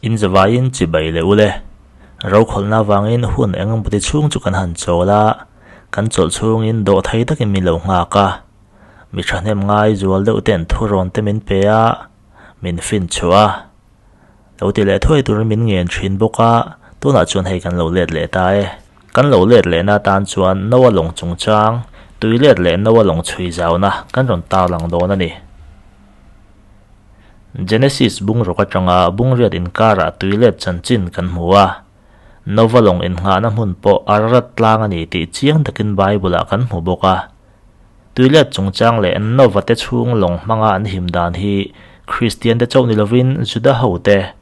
In zavaiin chibai leh ule. Rokhawlhna avangin hun eng emawti chhung chu kan han chawl a, kan chawlh chhungin dawhthei takin min lo nghak a. Mi thahnem ngai zual deuh ten thurawn te min pe a, min fin chhuah a. Lo ti leh thuai turin min ngen thin bawk a, tunah chuan hei kan lo let leh ta e. Kan lo let lehna atan chuan Noa lawng chungchang, tui let leh Noa lawng chhui zauna kan rawn tarlang dawn a ni. Genesis bungruk atanga bungriat inkarah tui let chanchin kan hmu a. Nova lawng innghahna hmun pawh Ararat tlang a ni tih chiang takin Bible-ah kan hmu bawk a. Tuilet chungchang leh Nova te chhung lawng hmanga an him dan hi Kristian te chauh ni lovin Juda ho te,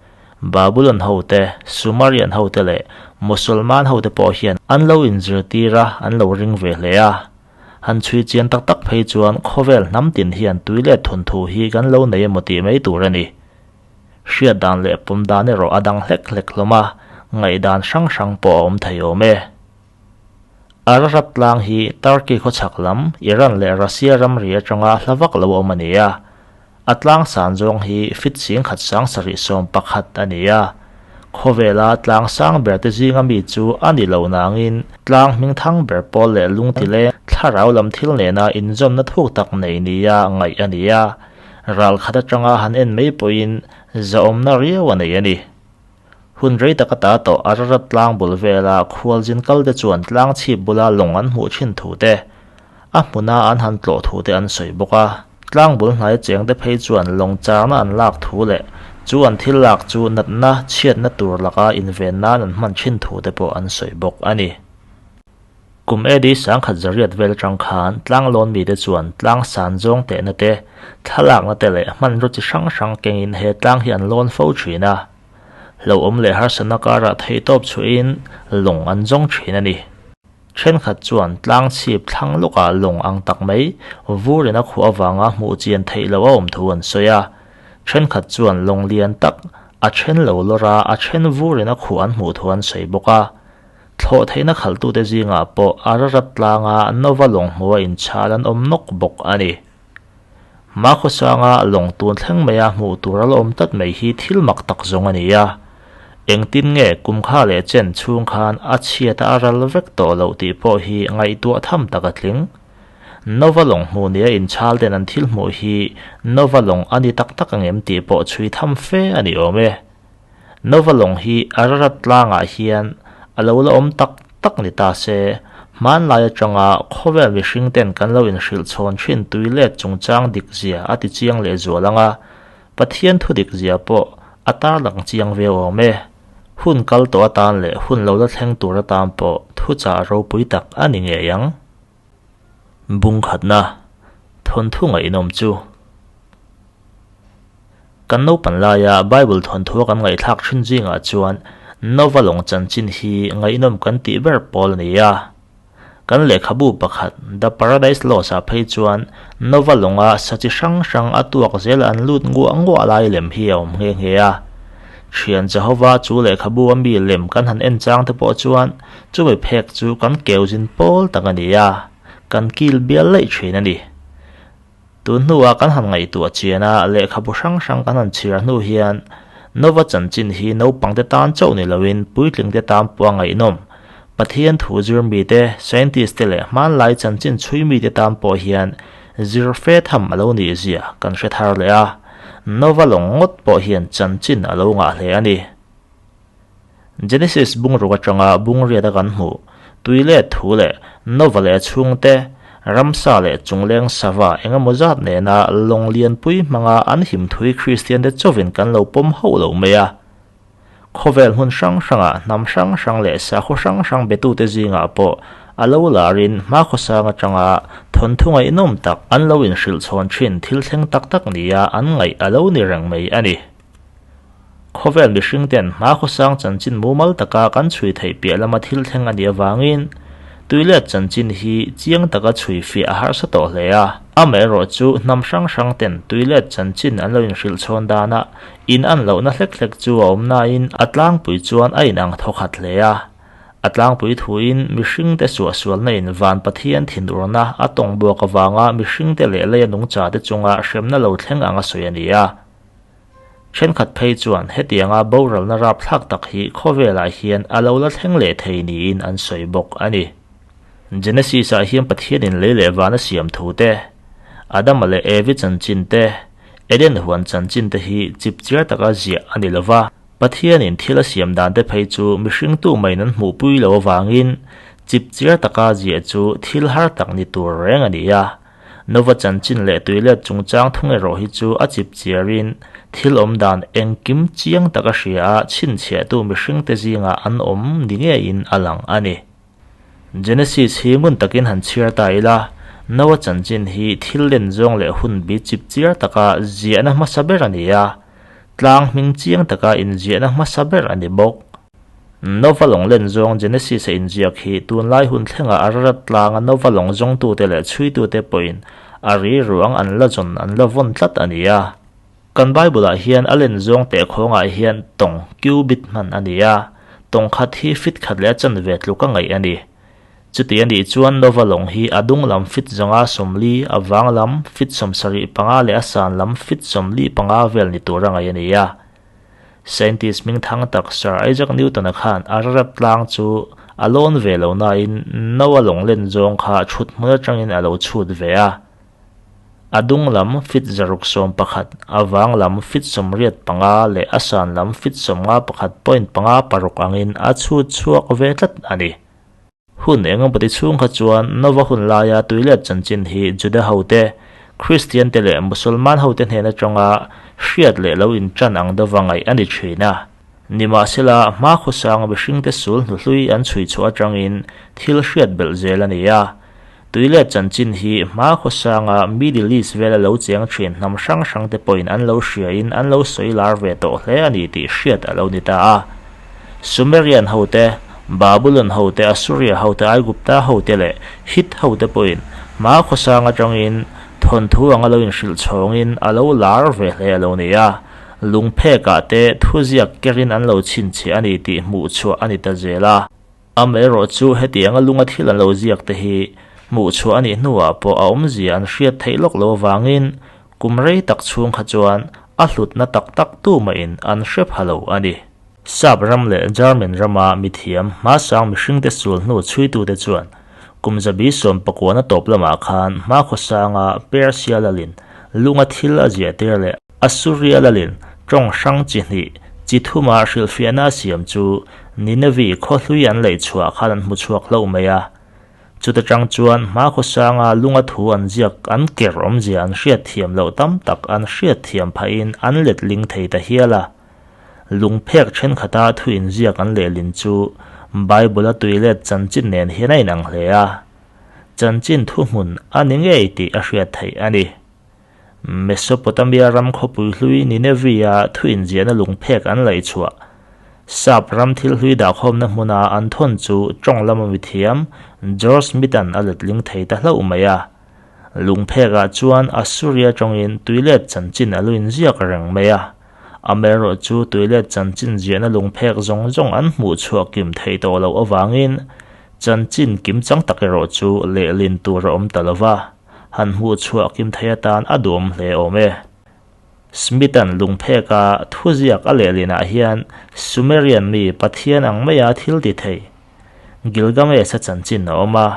Babulon ho te, Sumerian ho te leh Mosolman ho te pawh hian an lo inzirtir a, an lo ring ve hle a. Han chhui chian tak tak phei chuan khawvel hnam tin hian tuilet thawnthu hi kan lo nei emaw tih mai tur a ni. Hriat dan leh pawm dan erawh a dang hlek hlek hlawm a, ngaihdan hrang hrang pawh a awm thei awm e. Ararat tlang hi Turkey khawchhak lam, Iran leh Russia ramri atanga hla vak lo awm a ni a. A tlang san zawng hi fit singkhat sang sarih 11 a ni a. Khawvela tlang sang ber te zinga mi chu a ni lo nangin tlang hmingthang ber pawl leh lungtileng thlarau lam thil nena inzawmna thuk tak nei nia ngaih a ni a. Ral khat atanga han en mai pawhin zahawmna riau a nei a ni. Hun rei taka ta tawh Ararat tlang bul vela khualzin kal te chuan tlang chhip bula lawng an hmuh thin thu te, a hmuna an han tlawh thu te an sawi bawk a. Tlang bul hnai cheng te phei chuan lawng charna an lak thu leh chu an thil lak chu natna chhiatna tur laka inven nan an hman thin thu te pawh an sawi bawk a ni. Kum AD sangkhat zariat vel atang khan tlanglawn mite chuan tlang san zawng tehna te, thlalakna te leh hmanraw chi hrang hrang kengin he tlang hi an lawn fo thin a. Hlauhawm leh harsatna karah theihtawp chhuahin lawng an zawng thin a ni. Thenkhat chuan tlang chhip thlang lawkah lawng ang tak mai vurin a khuh avanga hmuh chian theih loh a awm thu an sawi a. Thenkhat chuan lawng lian tak a then lo lawr a, a then vurin a khuh an hmuh thu an sawi bawk a. Thlawh theihna khalhtute zingah pawh Ararat tlanga Nova lawng hmuha inchhal an awm nawk bawk a ni. Hmakhawsanga lawng tun thleng maia hmuh tur a la awm tlat mai hi thil mak tak zawng a ni a. Engtin nge kum kha leh chen chhung khan a chhiata a ral vek tawh loh tih pawh hi ngaihtuah tham tak a tling. Nova lawng hmuh nia inchhal ten an thil hmuh hi Nova lawng a ni tak tak angem tih pawh chhui tham fe a ni awm e. Nova lawng hi Ararat tlangah hian a lo la awm tak tak ni ta se, hmanlai atanga khawvel mihring ten kan lo inhrilh chhawn thin tui let chungchang dik zia a ti chiang leh zual ang a, Pathian thu dik zia pawh a tarlang chiang viau awm e. Hun kal tawh atan leh hun lo la thleng tur atan pawh thuchah ropui tak a ni ngei ang. Bungkhatna, Thawnthu ngaihnawm chu. Kan naupan laia Bible thawnthu a kan ngaihthlak thin zingah chuan Nova lawng chanchin hi ngaihnawm kan tih ber pawl a ni a. Kan lehkhabu pakhat The Paradise Lost ah phei chuan Nova lawnga sa chi hrang hrang a tuak zel an lut nguah nguah lai lem hi a awm nghe nghe a. Thian Jehovah chu lehkhabu a mi lem kan han en chang te pawh chuan chumi phek chu kan keu zin pawl tak a ni a, kan kil bial laih thin a ni. Tun hnuah kan han ngaihtuah chian a, lehkhabu hrang hrang kan han chhiar hnu hian Nova chanchin hi naupangte tan chauh ni loin puitlingte tan pawh a ngaihnawm. Pathian thu zir mite, scientist te leh hmanlai chanchin chhui mite tan pawh hian zir fe tham a lo nih zia kan hre thar leh a, Nova lawng ngawt pawh hian chanchin a lo ngah hle a ni. Genesis bungruk atanga bungriat a kan hmuh, tui leh thu leh Nova leh a chhungte, ramsa leh chungleng sava engemaw zat nena lawng lianpui hmanga an him thui Kristiante chauhin kan lo pawm hauh lo mai a. Khawvel hmun hrang hrangah hnam hrang hrang leh sakhaw hrang hrang betute zingah pawh a lo larin hmakhawsang atanga thawnthu ngaihnawm tak an lo inhrilh chhawn thin thil thleng tak tak nia an ngaih a lo ni reng mai a ni. Khawvel mihring ten hmakhawsang chanchin mumal taka kan chhui theih piah lama thil thleng a nih avangin tuilet chanchin hi chiang taka chhui fiah a harsa tawh hle a. Amaherawh chu hnam hrang hrang ten tuilet chanchin an lo inhrilh chhawn danah in an lohna hlek hlek chu a awm nain a tlangpui chuan a inang thawkhat hle a. A tlangpui thuin mihringte suahsualna in van Pathian thinurna a tawng buak avanga mihringte leh leia nungchate chunga hremna lo thleng anga sawi a ni a. Thenkhat phei chuan hetianga boralna rapthlak tak hi khawvelah hian a lo la thleng leh thei niin an sawi bawk a ni. Genesis-ah hian Pathianin lei leh van a siam thu te, Adama leh Evi chanchin te, Eden huan chanchin te hi chipchiar taka ziah a ni lo va. Pathianin thil a siam dan te phei chu mihring tu maiin an hmuhpui lo avangin chipchiar taka ziah chu thil har tak ni tur reng a ni a. Nova chanchin leh tuilet chungchang thung erawh hi chu a chipchiarin thil awm dan engkim chiang taka hria a chhinchhiahtu mihringte zingah an awm ni ngeiin a lang a ni. Genesis hi ngun takin han chhiar ta ila, Noa chanchin hi thil len zawng leh hun bi chipchiar taka ziahna hmasa ber a ni a, tlang hming chiang taka inziahna hmasa ber a ni bawk. Nova lawng len zawng Genesis-a inziak hi tunlai hun thlengah Ararat tlanga Nova lawng zawngtute leh chhuitute pawhin a ri ruang an la zawn an la vawn tlat a ni a. Kan Bible-ah hian a len zawng teh khawngah hian tawng, cubit, hman a ni a, tawng khat hi fit khat leh a chanve tluk a ngaih a ni. Chuti a nih chuan Nova lawng hi a dung lam fit zawnga 40, a vang lam fit 75 leh a san lam fit 45 vel ni tur a ngaih a ni a. Scientist hmingthang tak Sir Isaac Newton-a khan Ararat tlang chu a lawn ve lo nain Noah lawng len zawng kha chhut hmun atangin a lo chhut ve a. A dung lam fit 611, a vang lam fit 85 leh a san lam fit 51.56 angin a chhut chhuak ve tlat a ni. Hun engemawti chhung kha chuan Nova hun laia tuilet chanchin hi Juda hote, Kristian te leh Musulman hote hnen atanga hriat leh lo intan ang deuha ngaih a ni thin a. Nimahsela, hma khawsanga mihringte sul hnuhlui an chhui chhuah atangin thil hriat belh zel a ni a. Tuilet chanchin hi hma khawsanga Middle East vela lo cheng thin hnam hrang hrangte pawhin an lo hriain an lo sawi lar ve tawh hle a ni tih hriat a lo ni ta a. Sumerian hote, Babylon hote, Assuria hote, Aigupta hote leh Hit hote pawhin hma khawsang atangin thawnthu anga lo inhrilh chhawngin a lo lar ve hle a lo ni a. Lungphekah te thuziak kerin an lo chhinchhiah a ni tih hmuh chhuah a ni ta zel a. Amaherawh chu hetianga lunga thil an lo ziak te hi hmuh chhuah a nih hnuah pawh a awmzia an hriat theih lawk lo avangin kum rei tak chhung kha chuan a hlutna tak tak tumahin an hre pha lo a ni. Sap ram leh German rama mithiam hmasang mihringte sul hnu chhuitute chuan kum 1900 tawp lamah khan hmakhawsanga Persia lalin lunga thil a ziahtir leh Assuria lalin tawng hrang chi hnih chi thuma hrilhfiahna a siam chu Nineveh khaw hlui an leih chhuah khan an hmu chhuak hlauh mai a. Chuta tang chuan hma khawsanga lunga thu an ziak an ker awmzia an hriat thiam loh tam tak an hriat thiam phahin an letling thei ta hial a. Lungphek thenkhat-a thu inziak an lehlin chu Bible-a tuilet chanchin nen hian a inang hle a. Chanchin thuhmun a ni ngei tih a hriat theih a ni. Mesopotamia ram khawpui hlui Nineveh-a thu inziahna lungphek an laih chhuah. Sap ram thil hlui dahkhawmna hmuna an thawn chu tawng lama mithiam George Smith-a'n a letling thei ta hlauh mai a. Lungphekah chuan Assuria tawngin tuilet chanchin a lo inziak reng mai a. Amaherawh chu tuilet chanchin ziahna lungphek zawng zawng an hmuh chhuah kim theih tawh loh avangin chanchin kimchang tak erawh chu lehlin tur a awm ta lo va. Han hmuh chhuah kim thei atan a duhawm hle awm e. Smith-a'n lungpheka thuziak a lehlinah hian Sumerian mi pathian ang maia thil ti thei Gilgamesh-a chanchin a awm a.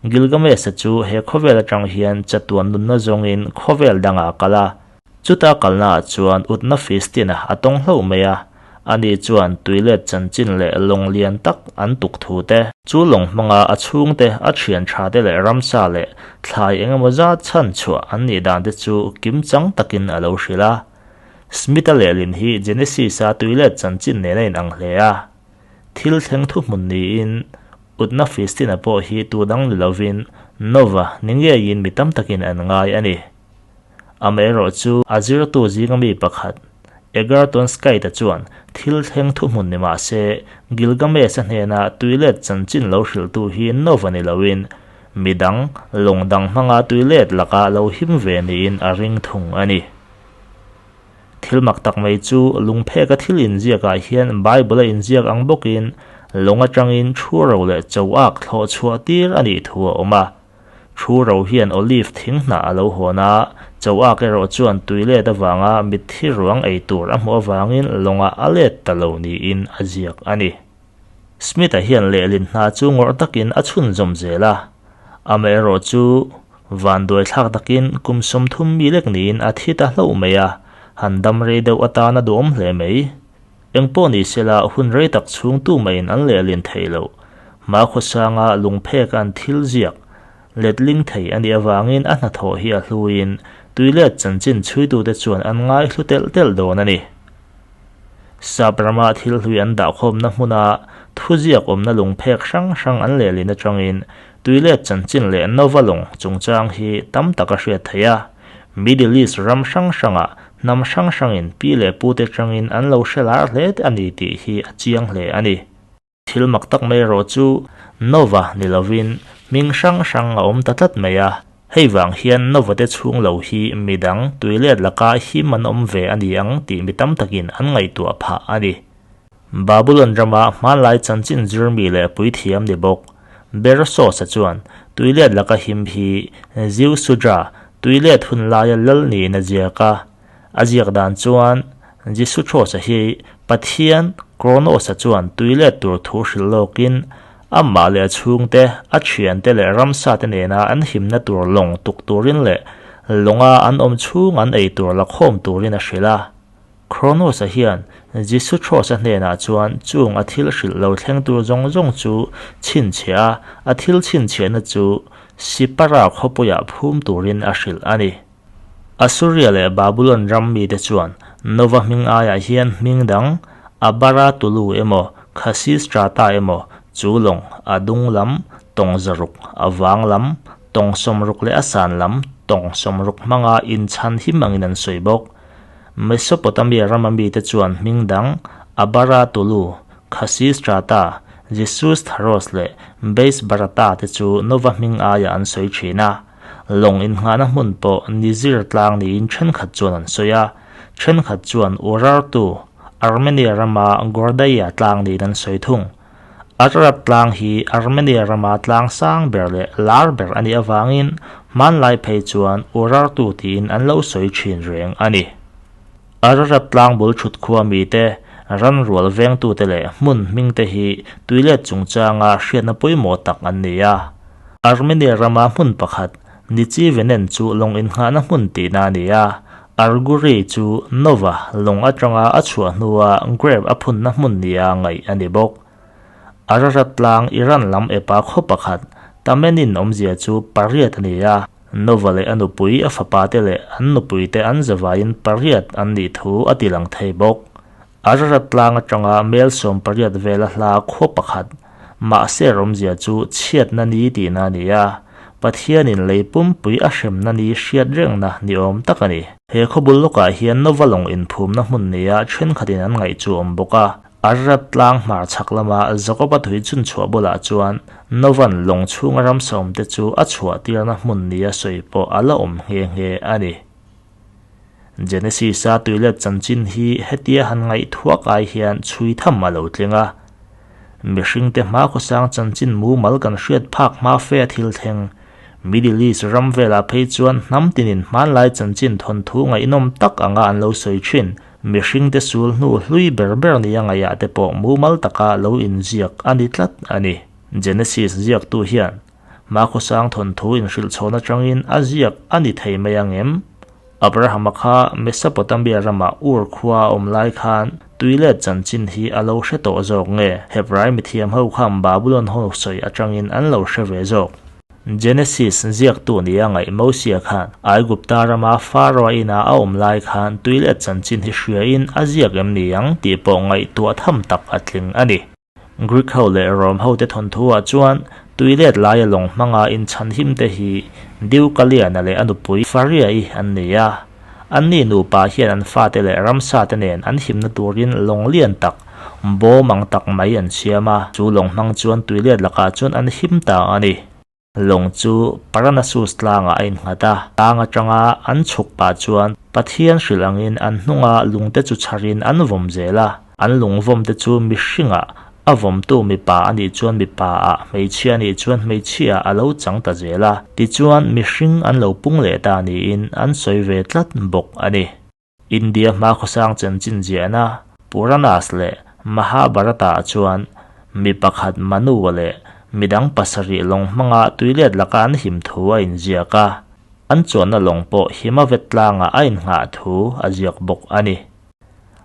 Gilgamesh-a chu he khawvel atang hian chatuan nunna zawngin khawvel dangah a kal a. Chuta kalnaah chuan utna Fistina a tawng hlauh mai a, ani chuan tuilet chanchin leh lawng lian tak an tuk thu te, chu lawng hmanga a chhungte, a thian tha te leh ramsa leh thlai eng emaw zat chhan chhuah an nih dan te chu kimchang takin a lo hrilh a. Smith-a lehlin hi Genesis-a tuilet chanchin nen a inang hle a. Thil thleng thuhmun niin utna Fistina pawh hi tu dang ni lovin Nova ni ngeiin mi tam takin an ngai a ni. Amaherawh chu a zirtu zinga mi pakhat, Egerton Skite-a chuan thil thleng thuhmun ni mah se, Gilgamesh-a hnena tuilet chanchin lo hrilhtu hi Nova ni loin mi dang, lawng dang hmanga tuilet laka lo him ve niin a ring thung a ni. Thil mak tak mai chu lungpheka thil inziakah hian Bible-a inziak ang bawkin lawng atangin thu ro leh cho ak thlawh chhuah tir a nih thu a awm a. Thu ro hian olive thing hnah a lo hawn a, Choak erawh chuan tui let avanga mitthi ruang ei tur a hmuh avangin lawngah a let ta lo niin a ziak a ni. Smith-a hian lehlin hna chu ngawrh takin a chhunzawm zel a, amaherawh chu vanduaithlak takin kum 30 mi lek niin a thi ta hlauh mai a, han dam rei deuh atan a duhawm hle mai. Engpawh ni sela hun rei tak chhung tu maiin an lehlin thei loh. Hmakhawsanga lungphek an thil ziak Letling thei a nih avangin a hnathawh hi a hluin tuilet chanchin chhuitute chuan an ngaihlu telh telh dawn a ni. Sap rama thil hlui an dahkhawmna hmuna thuziak awmna lungphek hrang hrang an lehlin atangin tuilet chanchin leh Nova lawng chungchang hi tam tak a hriat theih a. Middle East ram hrang hrangah hnam hrang hrangin pi leh pute tangin an lo hre lar hle a ni tih hi a chiang hle a ni. Thil mak tak mai erawh chu Nova ni lovin hming hrang hrang a awm ta tlat mai a, hei vang hian Nova te chhung lo hi midang tuilet laka him an awm ve a ni ang tih mi tam takin an ngaihtuah phah a ni. Babylon rama hmanlai chanchin zirmi leh puithiam ni bawk Berossus-a chuan tuilet laka him hi Ziusudra tuilet hun laia lal niin a ziak a, A ziak dan chuan Jisuthros-a hi Pathian Kronos-a chuan tui let tur thu hrilh lawkin amah leh a chhungte, a thiante leh ramsate nena an himna tur lawng tuk turin leh lawnga an awm chhung an ei tur la khawm turin a hrilh a. Kronos-a hian Jisuthros-a hnenah chuan chung a thil hrilh lo thleng tur zawng zawng chu chhinchhiah a, a thil chhinchhiahna chu Sipara khawpuiah phum turin a hrilh a ni. Assuria leh Babulon ram mite chuan Nova hming aiah hian hming dang, Abara Tulu emaw, Khasistrata emaw, chu lawng, a dung lam, tawng zaruk, a vang lam, tawng 60 leh a san lam, tawng 60 hmanga inchhan him angin an sawi bawk. Mesopotamia rama mite chuan hming dang, Abara Tulu, Khasistrata, Jisustharos leh Beisbarata te chu Nova hming aiah an sawi thin a. Lawng innghahna hmun pawh Nizir tlang niin thenkhat chuan an sawi a, thenkhat chuan Urartu, Armenia rama Gordaia tlang niin an sawi thung. Ararat tlang hi Armenia rama tlang sang ber leh lar ber a nih avangin hmanlai phei chuan Urartu tiin an lo sawi thin reng a ni. Ararat tlang bul thut khua mite, ranrual vengtute leh hmun hmingte hi tuilet chungchanga hriatna pawimawh tak an ni a. Armenia rama hmun pakhat, Nichivenen chu lawng innghahna hmun tihna a ni a, Arguri chu Nova lawng atanga a chhuah hnua grape a phunna hmun nia ngaih a ni bawk. Ararat tlang Iran lam epa khaw pakhat, Tamenin awmzia chu pariat a ni a, Nova leh a nupui, a fapate leh an nupuite an zavaiin pariat an nih thu a tilang thei bawk. Ararat tlang atanga mel 18 vela hla khaw pakhat, mahse rawmzia chu chhiatna ni tihna a ni a, Pathianin lei pumpui a hremna ni hriat rengna ni awm tak a ni. He khawbul lawkah hian Nova lawng inphumna hmun nia thenkhatin an ngaih chu awm bawk a, Ararat tlang hmar chhak lama Jakoba tui chhun chhuah bulah chuan Novan lawng chhunga ramsa awmte chu a chhuah tirna hmun nia sawi pawh a la awm nghe nghe a ni. Genesis-a tuilet chanchin hi hetia han ngaih thuak ai hian chhui tham a lo tling a. Mihringte hma khawsang chanchin mumal kan hriat phak hma fe a thil thleng. Middle East ram velah phei chuan hnam tinin hmanlai chanchin thawnthu ngaihnawm tak anga an lo sawi thin. Mihringte sul hnu hlui ber ber nia ngaihah te pawh mumal taka lo inziak a ni tlat a ni. Genesis ziaktu hian hmakhawsang thawnthu inhrilh chhawn atangin a ziak a ni thei mai ang em? Abrahama kha Mesopotamia rama Ur khua a awm lai khan tuilet chanchin hi a lo hre tawh zawk nge? Hebrai mithiam ho khan Babulon ho sawi atangin an lo hre ve zawk. Genesis ziaktu nia ngaih Mosia khan Aigupta rama Pharaoh ina a awm lai khan tuilet chanchin hi hriain a ziak em ni ang tih pawh ngaihtuah tham tak a tling a ni. Greek ho leh Rome ho te thawnthu ah chuan tuilet laia lawng hmanga inchhan him te hi Deucalion-a leh a nupui Pharia-i an ni a. Anni nupa hian an fate leh ramsa te nen an himna turin lawng lian tak, bawm ang tak mai an siam a, chu lawng hmang chuan tuilet lakah chuan an him ta a ni. Lawng chu Parnassus tlangah a innghat a, tlang atanga an chhuk pah chuan Pathian hrilh angin an hnunga lungte chu chharin an vawm zel a, an lung vawmte chu mihringah. A vawmtu mipa a nih chuan mipa ah, hmeichhia a nih chuan hmeichhia ah a lo chang ta zel a, tichuan mihring an lo pung leh ta niin an sawi ve tlat bawk a ni. India hmakhawsang chanchin ziahna Puranas leh Mahabharata-ah chuan mi pakhat Manu-a leh midang pasarih lawng hmanga tuilet laka an him thu a inziak a, an chuanna lawng pawh Himavet tlangah a innghah thu a ziak bawk a ni.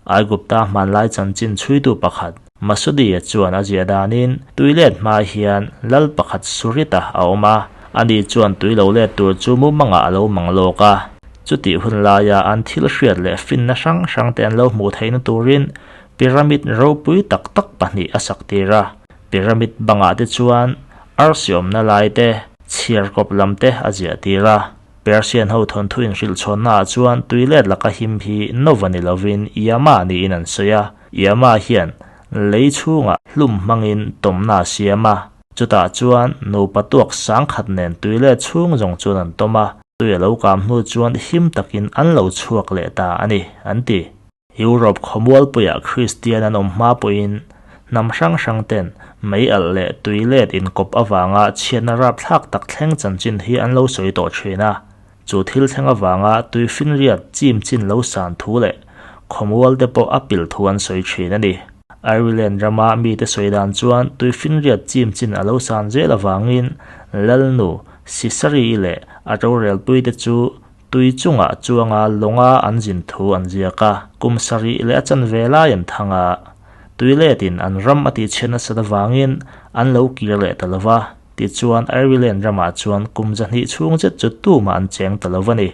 Aigupta hmanlai chanchin chhuitu pakhat Masudi-a chuan a ziah danin tuilet hma hian lal pakhat Surita a awm a, ani chuan tui lo let tur chu mumangah a lo mang lawk a. Chutih hun laia an thil hriat leh finna hrang hrangte an lo hmuh theihna turin pyramid ropui tak tak pahnih a sak tir a. Pyramid bangah te chuan arsi awmna lai te, chhiar kawp lam te a ziah tir a. Persian ho thawnthu inhrilh chhawnnaah chuan tuilet laka him hi Nova ni lovin Yama niin an sawi a. Yama hian lei chhungah hlum hmangin tawmna a siam a. Chutah chuan nupa tuak sangkhat nen tuilet chhung zawng chuan an tawm a. Tui a lo kam hnu chuan him takin an lo chhuak leh ta a ni, an ti. Europe khawmualpuiah Kristian an awm hma pawhin hnam hrang hrang ten mei alh leh tui let inkawp avanga chhiatna rapthlak tak thleng chanchin hi an lo sawi tawh thin a. Chu thil thleng avanga tui finriat chim chin lo san thu leh khawmual te pawh a pil thu an sawi thin a ni. Ireland rama mite sawi dan chuan tui finriat chim chin a lo san zel avangin Lalnu Sisari leh a rorelpuite chu tui chungah chuanga lawnga an zin thu an ziak a, kum sarih leh a chanve lai an thang a, tui letin an ram a tihchhiat nasat avangin an lo kir leh ta lo va, tichuan Ireland ramah chuan kum zahnih chhung zet chu tumah an cheng ta lo va ni.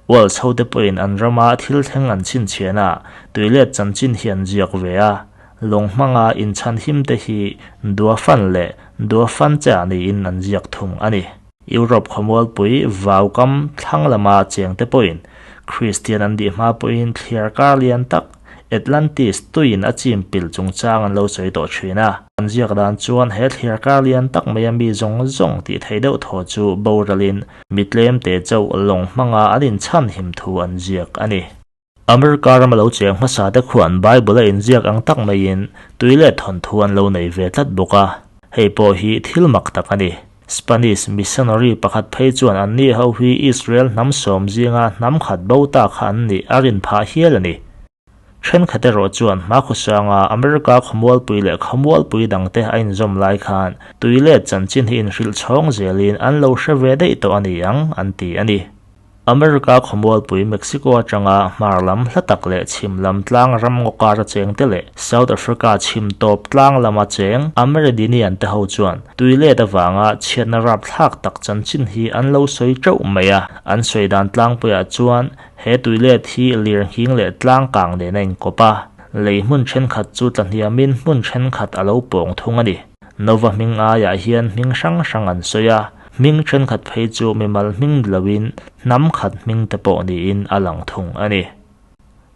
Wales hote pawhin an rama thil thleng an chhinchhian a, tui let chanchin hi an ziak ve a, lawng hmanga inchhan him te hi Duafan leh Duafanche niin an ziak thung a ni. Europe khawmualpui vaukam thlang lama cheng te pawhin Kristian an dih hma pawhin thliar kar lian tak Atlantis tuiin a chim pil chungchang an lo sawi tawh thin a. An ziak dan chuan he thliar kar lian tak maia mi zawng zawng tih theih deuh thaw chu boralin mi tlem te chauh lawng hmanga an inchhan him thu an ziak a ni. America rama lo cheng hmasa te khuan Bible a inziak ang tak maiin tui leh thawnthu an lo nei ve tlat bawk a, hei pawh hi thil mak tak a ni. Spanish missionary pakhat phei chuan anni ho hi Israel hnam sawm zinga hnam khat bo ta kha an nih a rin phah hial a ni. Thenkhat erawh chuan hmakhawsanga America khawmualpui leh khawmualpui dangte a inzawm lai khan tui leh chanchin hi inhrilh chhawng zelin an lo hre ve daih tawh a ni ang an ti a ni. America khawmualpui Mexico atanga hmar lam hla tak leh chhim lam tlang ram ngaw kara cheng te leh South Africa chhim tawp tlang lama cheng Ameridinian te ho chuan tui let avanga chhiatna rapthlak tak chanchin hi an lo sawi teuh mai a. An sawi dan tlangpuiah chuan he tui let hi lirnghing leh tlang kang nen a inkawp a, lei hmun thenkhat chu tlahniamin hmun thenkhat a lo pawng thung a ni. Nova hming aiah hian hming hrang hrang an sawi a. Hming thenkhat phei chu mimal hming ni loin hnam khat hming te pawh niin a lang thung a ni.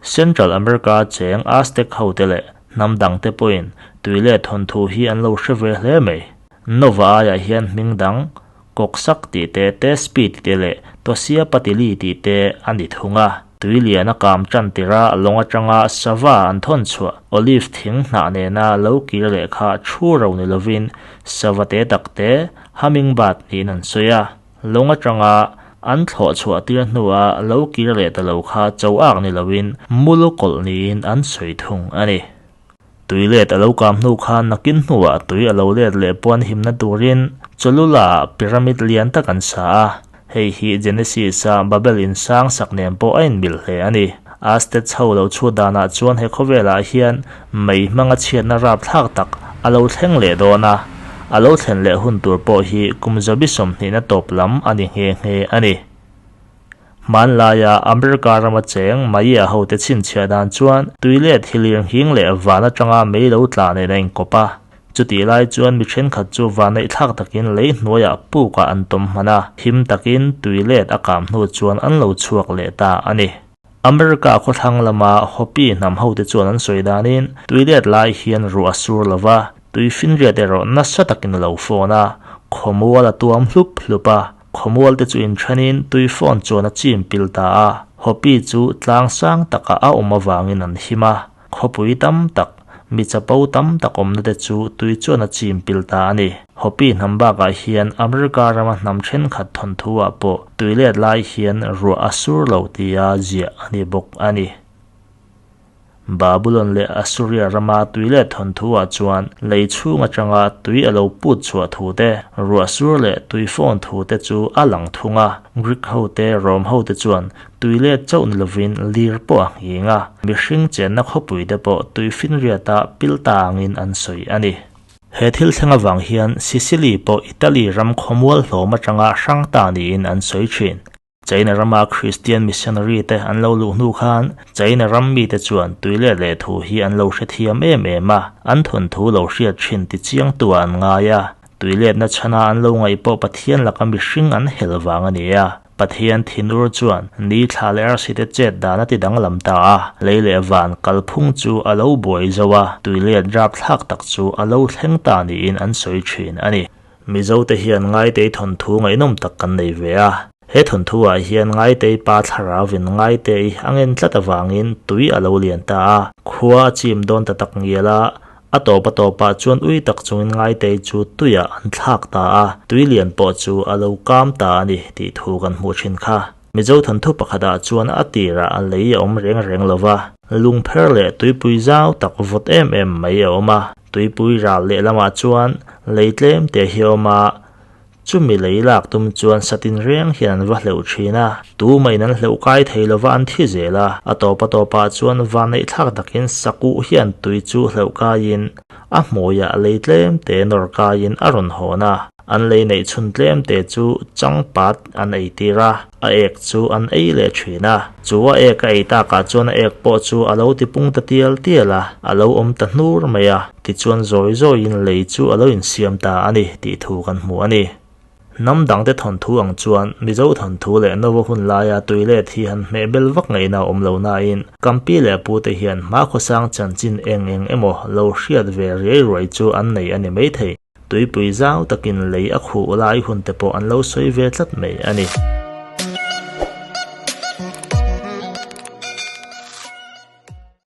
Central America cheng Aztec ho te leh hnam dang te pawhin tui leh thawnthu hi an lo hre ve hle mai. Nova aiah hian hming dang Koksak tih te, Tespi tih te leh Tosiapatili tih te a ni thung a. Tui lian a kam tan tirh a, lawng atanga sava an thawn chhuah olive thing hnah nena lo kir leh kha thu ro ni lovin sava te tak te hummingbird niin an sawi a. Lawng atanga an thlawh chhuah tir hnua lo kir leh ta lo kha cho ak ni lovin mul kawlh niin an sawi thung a ni. Tui let a lo kam hnu khan nakin hnuah tui a lo let leh puan himna turin Cholula-ah pyramid lian tak an sa a, hei hi Genesis-a Babel in sang sak nen pawh a inmil hle a ni. Aztec ho lo chhut danah chuan he khawvelah hian mei hmanga chhiatna rapthlak tak a lo thleng leh dawn a, a lo thlen leh hun tur pawh hi kum zabi sawmhnihna tawp lam a ni nghe nghe a ni. Hmanlaia America rama cheng Maya hote chhinchhiah dan chuan tui let hi lirnghing leh van atanga mei lo tla nen a inkawp a. Chutih lai chuan mi thenkhat chu vaneihthlak takin lei hnuaiah pukah an tawm hman a, him takin tui let a kam hnu chuan an lo chhuak leh ta a ni. America khawthlang lama Hopi hnam hote chuan an sawi danin tui let lai hian ruah a sur lo va, tui finriat erawh nasa takin a lo fawn a, khawmual a tuam hlup hlup a. Khawmual te chu inthenin tui phone chuan a chim pil ta a, Hopi chu tlang sang takah a awm avangin an him a, khawpui tam tak, Mi chapo tam tak awmna te chu tui chuan a chim pil ta a ni. Hopi hnam bakah hian America rama hnam thenkhat thawnthu ah pawh tui let lai hian ruah a sur lo tia ziah a ni bawk a ni. Babulon leh Assuria rama tui leh thawnthu ah chuan lei chhung atanga tui a lo put chhuah thu te, ruah sur leh tui fawn thu te chu a lang thung a. Greek ho te, Rome ho te chuan tui let chauh ni lovin lir pawh a nghing a, mihring chenna khawpui te pawh tui finriata pil ta angin an sawi a ni. He thil thleng avang hian Sicily pawh Italy ram khawmual hlawm atanga hrang ta niin an sawi thin. China rama Kristian missionary te an lo luh hnu khan China ram mite chuan tuilet leh thu hi an lo hrethiam em em a, an thawnthu lo hriat thin ti chiangtu ah an ngai a. Tuiletna chhana an lo ngaih pawh Pathian laka mihring an hel vang a ni a. Pathian thinur chuan ni thla leh arsi te chet dan a ti danglam ta a, lei leh van kalphung chu a lo buai zo a, tuilet rapthlak tak chu a lo thleng ta niin an sawi thin a ni. Mizote hian Ngaitei thawnthu ngaihnawm tak kan nei ve a. He thawnthu-ah hian Ngaitei pa thlarauin Ngaitei a ngen tlat avangin tui a lo lian ta a, khua a chim dawn ta tak ngial a, a tawp a tawpah chuan ui tak chungin Ngaitei chu tuiah an thlak ta a, tui lian pawh chu a lo kam ta a ni tih thu kan hmuh thin kha. Mizo thawnthu pakhatah chuan a tirah a lei a awm reng reng lo va, lungpher leh tuipui zau tak vawt em em mai a awm a. Tuipui ral lehlamah chuan lei tlem te hi a awm a, chumi lei lak tum chuan satin reng hian an va hleuh thin a, tumahin an hleuh kai thei lova an thi zel a, a tawp a tawpah chuan vanneihthlak takin sakuh hian tui chu hleuh kaiin a hmuiah lei tlem te nawr kaiin a rawn hawn a. An lei neih chhun tlem te chu changpat an ei tir a, a ek chu an ei leh thin a. Chu a ek a ei takah chuan a ek pawh chu a lo tipung ta tial tial a, a lo awm ta hnur mai a, tichuan zawi zawiin lei chu a lo insiam ta a ni tih thu kan hmu a ni. Hnam dangte thawnthu ang chuan Mizo thawnthu leh Nova hun laia tui let hi han hmeh bel vak ngaihna a awm lo nain Kampi leh Pute hian hmakhawsang chanchin eng eng emaw lo hriat ve riai ruai chu an nei a ni maithei. Tuipui zau takin lei a khuh lai hun te pawh an lo sawi ve tlat mai a ni.